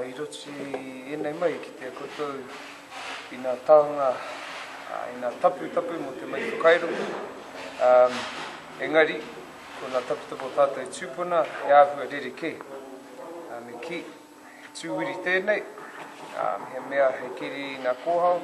I roto i ēnei mahi ki te koutou i ngā taonga, i ngā taputapu mō te mahi whakairo. Engari, ko ngā taputapu o tātou tūpuna he āhua rerekē. Me kī, he tūwiri tēnei, he mea hei keri i ngā kōhao.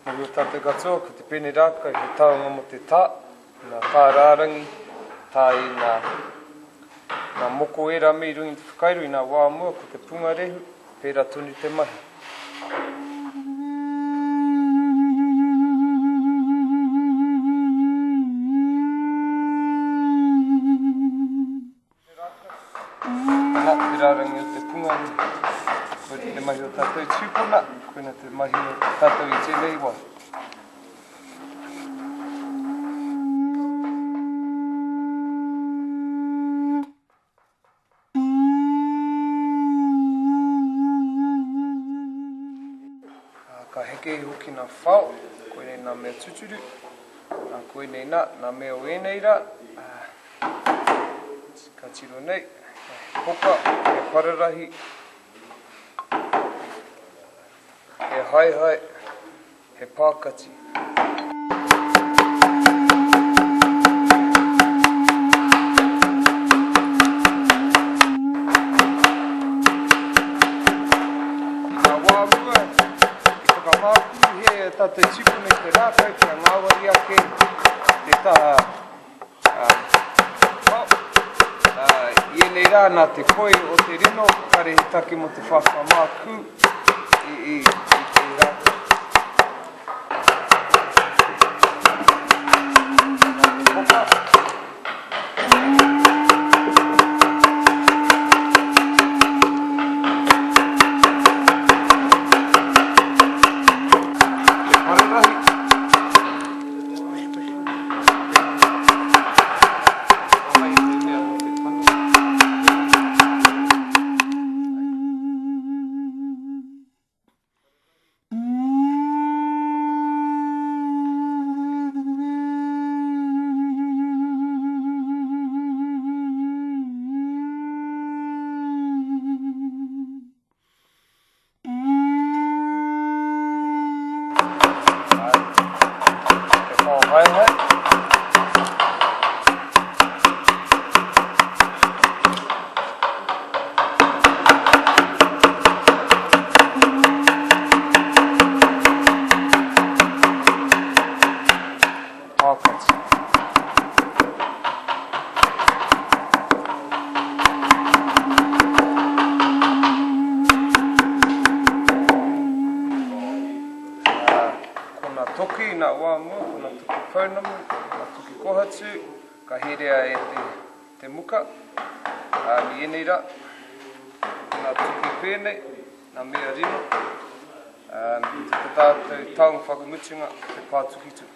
Mōhio tātou katoa, ko te pene rākau he taonga mō te tā, ngā tā rārangi, tā i ngā, ngā moko ērā me i runga i te whakairo i ngā wā mua, ko te pungarehu, pērā tonu te mahi. Ana, te rārangi o te pungarehu. Koina te mahi o tātou tūpuna, koina te mahi o tātou i tēnei wā. Ka heke iho ki ngā whao, koinei ngā mea tuturu, koinei nā, ngā mea o ēnei rā, ka tiro nei, he poka, he pararahi, he haehae, He pākati. I ngā wā mua, i whakamākūhia e tātou tīpuna i te rākau kia ngāwari ake te taha I ēnei rā, nā te koi o te rino, kare he take mō te whakamākū i te rākau. Nā te poka. Te pararahi. He whao haehae. Pākati. Ko ngā toki i ngā wā mua, ko ngā toki pounamu, ko ngā toki kohatu, ka herea e te, te muka. Ā, i ēnei rā, ko ngā toki pēnei, ngā mea rino, ā, te tātou taonga whakamutunga, te pātukituki.